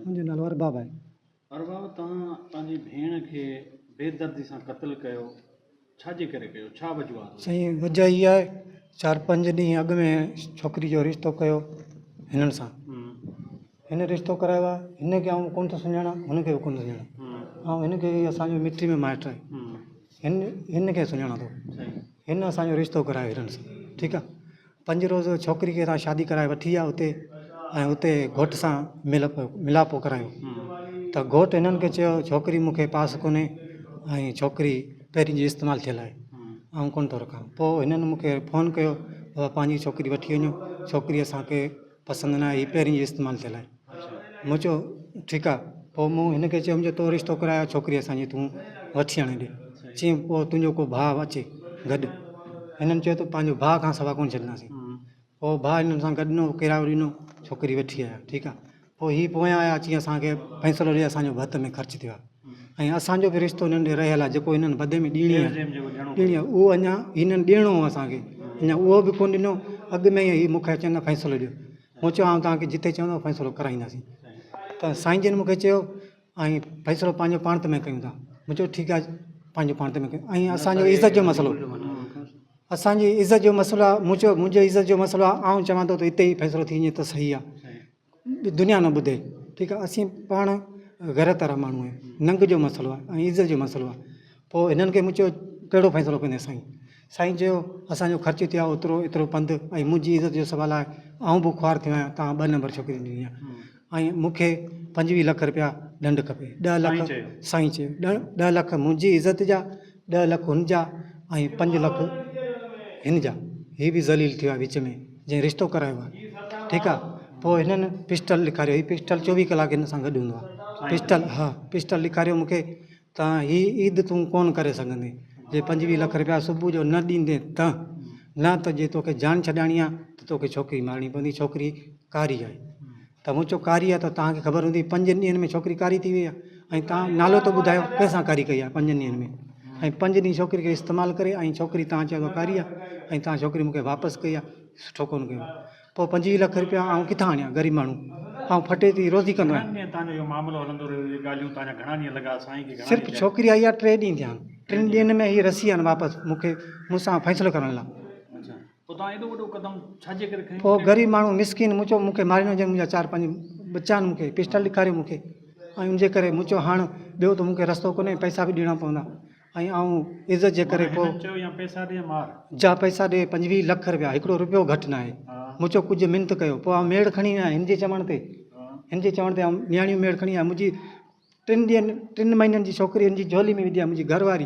منهنجو نالو ارباب آهي. ارباب توهان پنهنجي ڀيڻ کي بيدردي سان قتل ڪيو ڇا جي ڪري ڪيو ڇا وجوهات هئي؟ سائين وجه هي آهي چار پنج ڏينهن اڳ ۾ ڇوڪري جو رشتو ڪيو هنن سان هن رشتو ڪرايو آهي هن کي آئون ڪونه ٿو سڃاڻان هن کي به ڪونه ٿو سڃاڻان آئون هن کي اسان جو مٽي ۾ مائٽ آهي هن هن کي سڃاڻان ٿو هن اسان جو رشتو ڪرايو هنن سان ٺيڪ آهي پنج روز ڇوڪري کي هتان شادي ڪرائي وٺي ويا اتي ۽ اتي گهوٽ سان ملپ ملاپو ڪرايو ته گهوٽ هنن کي چيو ڇوڪري مون کي پاس ڪونهي ۽ ڇوڪري پهرين جي استعمال ٿيل آهي آئون ڪونه ٿو رکان پوء هنن مون کي فون ڪيو بابا پنهنجي ڇوڪري وٺي وڃو ڇوڪري اسانکي پسند نه آئي پهرين جي استعمال ٿيل آهي مون چيو ٺيڪ آهي پوء مون هن کي چيو تو رشتو ڪرايو آهي ڇوڪري اسان جي تون وٺي آڻي ڏي چيائين پوء تنهنجو ڪو ڀاء اچي گڏ هنن چيو ته پنهنجو ڀاء کان سوا ڪونه ڇڏينداسين پوء ڀاء هنن سان گڏ ڏنو ڪرايو ڏنو ڇوڪري وٺي آيا ٺيڪ آهي پوء هي پويان آيا چيائين اسان کي فيصلو ڏي اسان جو ڀت ۾ خرچ ٿيو آهي ۽ اسان جو به رشتو هنن ڏي رهيل آهي جيڪو هنن بدي ۾ ڏيڻي آهي ڏيڻي آهي اهو اڃا هنن ڏيڻو هو اسان کي اڃا اهو به ڪونه ڏنو اڳ ۾ ئي هي مون کي چون ٿا فيصلو ڏيو مون چيو آئون توهان کي جتي چوندؤ فيصلو ڪرائينداسين ته سائين جن مون کي چيو ۽ فيصلو پنهنجو پاڻ ۾ ڪيون ٿا مون چيو ٺيڪ آهي پنهنجو پاڻ ۾ ڪيون ۽ اسان جو عزت جو مسئلو اسان جي عزت جو مسئلو آهي مون چيو منهنجي عزت جو مسئلو آهي آئون چوان ٿو ته اتي ئي فيصلو ٿي وڃي ته صحيح آهي دنيا نه ٻڌي ٺيڪ آهي اسين پاڻ غيرت وارا ماڻهو آهيون ننگ جو مسئلو آهي ۽ عزت جو مسئلو آهي پوء هنن کي مون چيو ڪهڙو فيصلو ڪندين سائين؟ سائين چيو اسان جو خرچ ٿيو آهي اوترو ايترو پنڌ ۽ منهنجي عزت جو سوال آهي آئون به خوار ٿيو آهيان توهان ٻه نمبر ڇوڪري ڏني آهي ۽ مون کي 25 لک رپيا ڏنڊ کپي ڏهه لک سائين چيو ڏهه لک منهنجي عزت جا ڏهه لک هن جا ۽ پنج لک هن جا هي به ذليل ٿيو آهي وچ ۾ جنهن رشتو ڪرايو آهي ٺيڪ آهي پوء هنن پسٽل ڏيکاريو هي پسٽل 24 ڪلاڪ هن سان گڏ هوندو آهي پسٽل ها پسٽل ڏيکاريو مون کي ته هي عيد تون ڪونه ڪري سگهندين، جي 25 لک رپيا صبح جو نه ڏيندين ته، نه ته جي توکي جان ڇڏائڻي آ ته توکي ڇوڪري مارڻي پوندي، ڇوڪري ڪاري آهي. ته مون چيو ڪاري آهي ته توهان کي خبر هوندي پنجن ڏينهن ۾ ڇوڪري ڪاري ٿي وئي آهي ۽ توهان نالو ته ٻڌايو ڪنهن سان ڪاري ڪئي آهي پنجن ڏينهن ۾ ۽ پنج ڏينهن ڇوڪري کي استعمال ڪري ۽ ڇوڪري توهان چيو ته ڪاري آهي ۽ توهان ڇوڪري مون کي واپس ڪئي آهي سٺو ڪونه ڪيو. پوء 25 لک رپيا آئون ڪٿان آڻيان غريب ماڻهو آئون ڦٽي ٿي روزي ڪندو آهيان. گهڻن ڏينهن تان جو اهو معاملو هلندو رهيو اهي ڳالهيون تان جا گهڻا ڏينهن لڳا سائين کي گهڻا صرف ڇوڪري آئي آهي ٽي ڏينهن ٿيا آهن ٽن ڏينهن ۾ هي رسي آهن واپس مون کي مون سان فيصلو ڪرڻ لاء. اڇا پوء توهان ايڏو وڏو قدم ڇا جي ڪري کنيو پوء غريب ماڻهو مسڪين مون چيو مون کي ماري نه وجهن منهنجا چار پنج ٻچا آهن مون کي پسٽل ڏيکاريو مون کي ۽ ان جي ڪري مون چيو هاڻ ٻيو ته مون کي رستو ڪونهي پئسا به ڏيڻا پوندا ۽ آئون عزت جي ڪري پوء. هنن چيو يا پئسا ڏي يا مار. جا پئسا ڏي 25 لک رپيا هڪڙو رپيو گهٽ ناهي. مون چيو ڪجهه منت ڪيو. پوء آئون ميڙ کڻي ويو آهيان هن جي چوڻ تي. هن جي چوڻ تي آئون نياڻيون ميڙ کڻي آيو. منهنجي ٽن ڏينهن ٽن مهينن جي ڇوڪري هن جي جهولي ۾ وڌي آهي منهنجي گهر واري.